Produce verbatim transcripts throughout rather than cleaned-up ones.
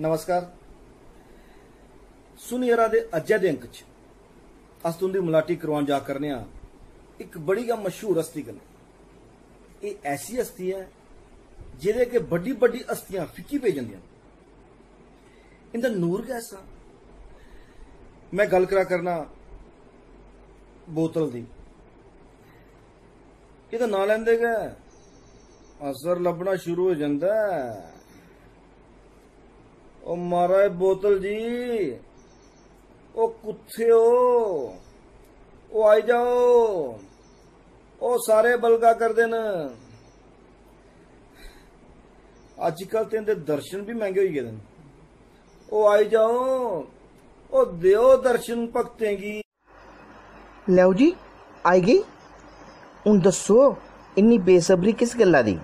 नमस्कार। सुनियरा दे अज्जै दे अंक च अस तुंदी मलाटी करवान जा करने आं इक बड़ी गै मशहूर हस्ती कन्नै। एह् ऐसी हस्ती ऐ जेह्दे अग्गें बड्डी बड्डी हस्तियां फिक्की पेई जंदियां न। इंदा नूर गै ऐसा। मैं गल्ल करा करना बोतल दी। एह्दा नांऽ लैंदे गै असर लब्भना शुरू होई जंदा ऐ। ओ महाराज बोतल जी, ओ कुत्थे ओ? ओ आई जाओ, ओ सारे बलगा करदे न। अजकल ते इंदे दर्शन बी मैंह्गे होई गेदे न। ओ आई जाओ, ओ देओ दर्शन भक्तें गी। लैओ जी, आई गेई। हून दस्सो, इन्नी बेसब्री किस गल्ला दी?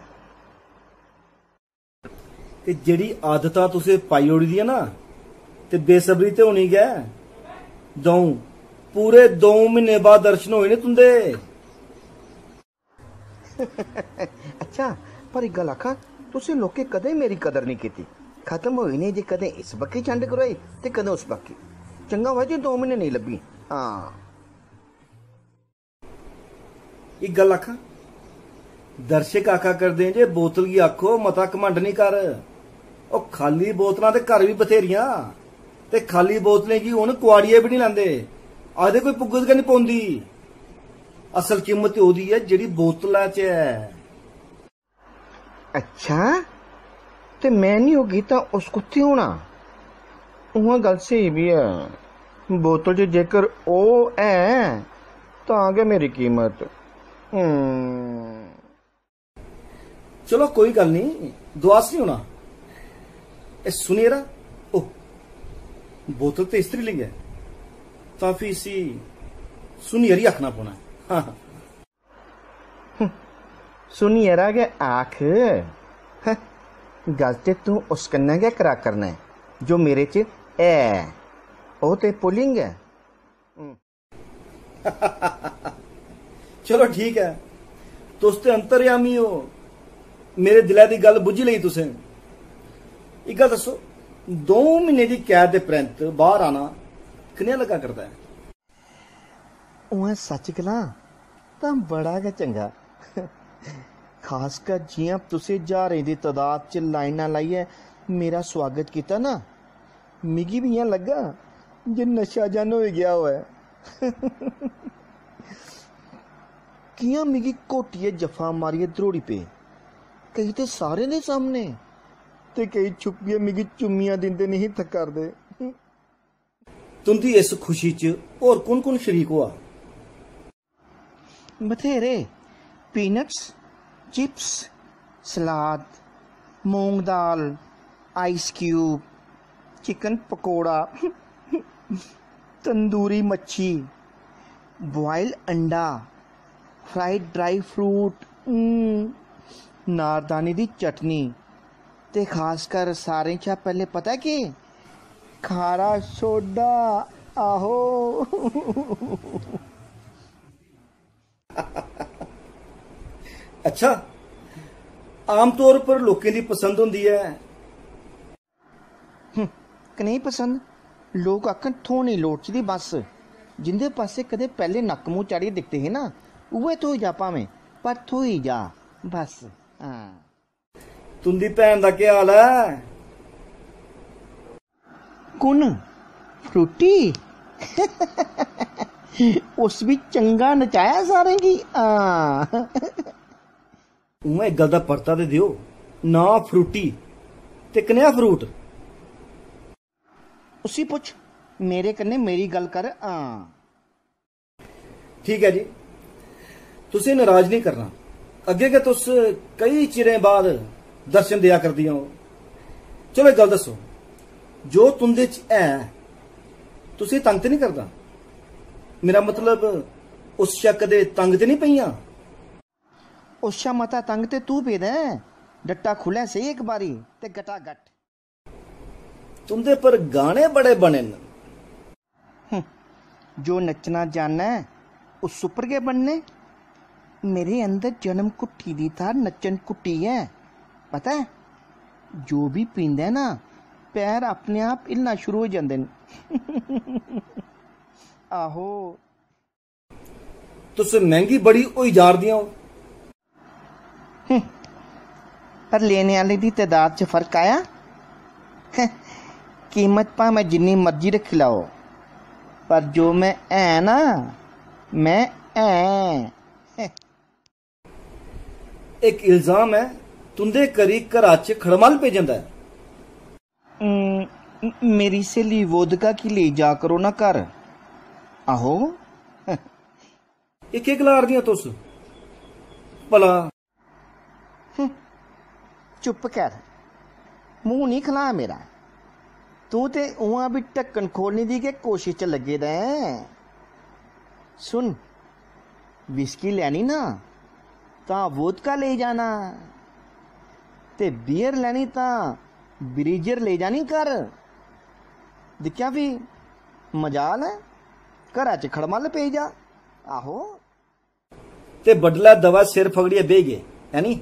ते जेह्ड़ी आदतां तुसें पाई ओड़ी दी ऐ ना, ते बेसब्री ते होनी गै। द'ऊं, पूरे द'ऊं म्हीने बाद दर्शन होए ने तुंदे। अच्छा, पर इक गल्ल आखां, तुसें लोकें कदें मेरी कदर नहीं कीती। खत्म होई नहीं जे कदें इस बक्खी चंड करोई ते कदें उस बक्खी। चंगा होआ जे दो म्हीने नेईं लब्भी। हां। इक गल्ल आखां, दर्शक आखा करदे न जे बोतल गी आखो मता घमंड नहीं कर। ओ खाली बोतलां ते घर बी बथेरियां, ते खाली बोतलें गी हुन कुआड़िये बी नहीं लैंदे। आखदे कोई पुग्गत गै नहीं पौंदी। असल कीमत ते ओह्दी ऐ जेह्ड़ी बोतला च ऐ। अच्छा, ते मैं निं होगी तां उस कुत्थै होना? उ'आं गल्ल स्हेई बी ऐ। बोतल च जेकर ओह् ऐ, तां गै मेरी कीमत। हम्म। चलो कोई गल्ल निं, दुआस निं होना। ए सुनियरा, ओ, बोतल ते स्त्रीलिंग ऐ, तां फ्ही इसी सुनियरी आखना पौना ऐ। हां, हां। सुनियरा गै आख। हं, गल्ल ते तूं उस कन्नै गै करा करना ऐ जो मेरे च ऐ। ओह् ते पुलिंग ऐ। हं। चलो ठीक ऐ, तुस ते अंतर्यामी ओ, मेरे दिलै दी गल्ल बुज्झी लेई तुसें। इक गल्ल दस्सो, दो म्हीने दी कैद दे परैंत बाहर आना कनेहा लग्गा करदा ऐ? उ'आं सच्च गलां तां बड़ा गै चंगा। खासकर जि'यां तुसें ज्हारें दी तदाद च लाइनां लाइयै मेरा सुआगत कीता ना, मिगी बी इ'यां लग्गा जे नशा जन होई गेआ होऐ। कि'यां मिगी घोटियै जफ्फा मारियै द्रोड़ी पे, केई ते सारें दे सामने, ते केई छुप्पियै मिगी चुम्मियां दिंदे नेईं थक्का दे। तुंदी इस खुशी च होर कु'न-कु'न शरीक होआ? बथेरे, peanuts, chips, सलाद, मूंग दाल, ice cube, chicken pakora, tandoori मच्छी, boil अंडा, fried dry fruit, हम्म, नारदाने दी चटनी, ते खासकर सारें शा पैह्लें पता केह्? खारा सोडा। आहो। अच्छा, आमतौर पर लोकें दी पसंद होंदी ऐ। हं, कनेही पसंद? लोक आखन थ्होनी लोड़चदी बस। जिंदे पासै कदें पैह्लें नक्क मूंह चाढ़ियै दिखदे हे ना, उ'ऐ थ्होई जा भामें, पर थ्होई जा बस। हां। तुंदी भैन दा केह् हाल ऐ? कु'न? फ्रूटी? उस बी चंगा नचाया सारें गी। हां। उ'आं इक गल्ल दा परता ते देओ, नांऽ फ्रूटी ते कनेहा फ्रूट? उसी पुच्छ, मेरे कन्नै मेरी गल्ल कर। हां। ठीक ऐ जी, तुसें नराज नेईं करना। अग्गें गै तुस केई चिरें बाद दर्शन देआ करदियां ओ। चलो, इक गल्ल दस्सो, जो तुं'दे च ऐ, तुसें तंग ते नेईं करदा? मेरा मतलब, उस शा कदें तंग ते नेईं पेइयां? उस शा मता तंग ते तूं पेदा ऐं। डट्टा खु'ल्लै सेही इक बारी, ते गटागट। तुं'दे पर गाने बड़े बने न। हं, जो नच्चना जानै, उस उप्पर गै बनने। मेरे अंदर जन्म घुट्टी दी थाह्र नच्चन घुट्टी ऐ। पता ऐ, जो बी पींदा ऐ ना, पैर अपने आप हिलना शुरू होई जंदे न। आहो। तुस मैंह्गी बड़ी होई जा'रदियां ओ। हं, पर लेने आह्लें दी तदाद च फर्क आया। हं, कीमत भामें जिन्नी मर्जी रक्खी लैओ, पर जो में है ना, में है। हं। इक इल्जाम ऐ, तुं'दे करी घरा च खड़मल पेई जंदा ऐ। उम, मेरी स्हेली वोदका गी लेई जा करो ना घर। आहो। एह् केह् गला'रदियां तुस भला? हं, चुप कर, मूंह निं खलाऽ मेरा। तूं ते उ'आं बी ढक्कन खोलने दी गै कोशश च लग्गे दा ऐं। सुन, विस्की लैनी ना, तां वोदका लेई जाना, ते बियर लैनी तां ब्रीजर लेई जानी घर। दिक्खेआ फ्ही, मजाल ऐ, घरा च खड़मल पेई जा। आहो। ते बडलै दवै सिर फगड़ियै बेही गे, है नी?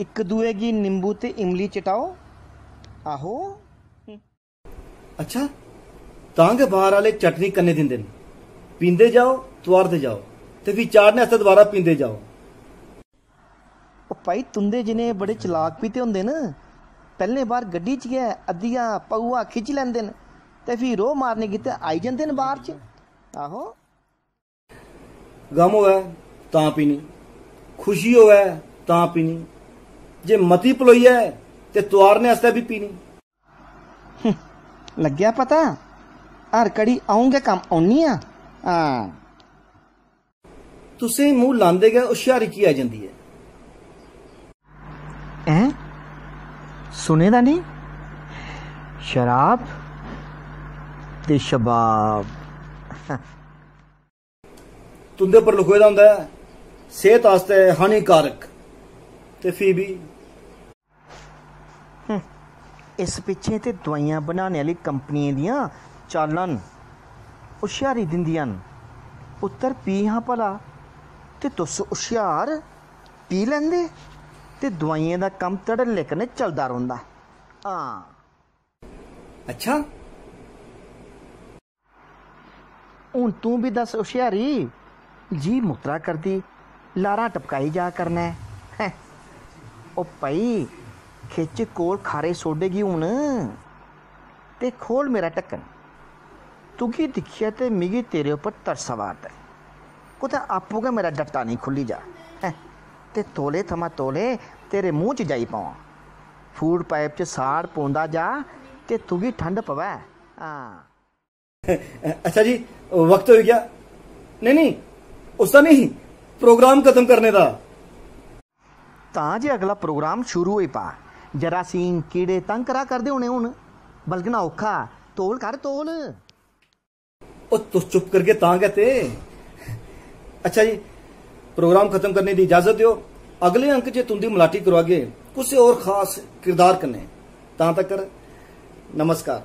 इक दुए गी नींबू ते इमली चटाओ। आहो। अच्छा, तां गै बाह्र आह्ले चटनी कन्नै दिंदे न। पींदे जाओ, तुआरदे जाओ, ते फ्ही चाढ़ने आस्तै दोबारा पींदे जाओ। ओ भाई, तुं'दे जनेह् बड़े चलाक बी ते होंदे न। पैह्लें बार गड्डी च गै अद्धिया पौआ खिच्ची लैंदे न ते फ्ही रोह् मारने गितै आई जंदे न बाह्र च। आहो। गम होऐ तां पीनी, खुशी होऐ तां पीनी, जे मती पलोई ऐ ते तुआरने आस्तै बी पीनी। हं, लग्गेआ पता? हर घड़ी अ'ऊं गै कम्म औन्नी आं। हां। तुसें मूंह लांदे गै हुश्यारी की आई जंदी ऐ? हैं? सुने दा नेईं? शराब ते शबाब। तुं'दे पर लखोए दा होंदा ऐ, सेह्त आस्तै हानिकारक। ते फ्ही बी हं, इस पिच्छें ते दोआइयां बनाने आह्ली कंपनियें दियां चालां न, हुश्यारी दिंदियां न। पुत्तर, पी हां भला, ते तुस हुश्यार पी लैंदे, ते दोआइयें दा कम्म धड़ल्ले कन्नै चलदा रौंह्दा। हां। अच्छा? हून तूं बी दस हुश्यारी, जी मुतरा करदी, लारां टपकाई जा करना ऐ। हैं। ओ पई, खिच्च कोल खारे सोडे गी हून, ते खोल मेरा ढक्कन। तुगी दिक्खियै ते मिगी तेरे उप्पर तरस आवा दा ऐ। कुतै आपूं गै मेरा डट्टा नेईं खु'ल्ली जा। हैं। ते तौले थमां तौले तेरे मूंह च जाई पवां। फूड पाइप च साड़ पौंदा जा ते तुगी ठंड पवै। हां। अच्छा जी, वक्त होई गया। नहीं, नहीं, उसदा नहीं, प्रोग्राम खत्म करने दा। तां जे अगला प्रोग्राम शुरू होई पा। जरासीम, कीड़े तंग करा करदे होने हून। बलगना औखा, तौल कर, तौल। ओ, तुस चुप करगे तां गै ते। अच्छा जी, प्रोग्राम खत्म करने दी इजाजत देओ। अगले अंक च तुंदी मलाटी करवागे कुसै होर खास किरदार कन्नै। तां तकर नमस्कार।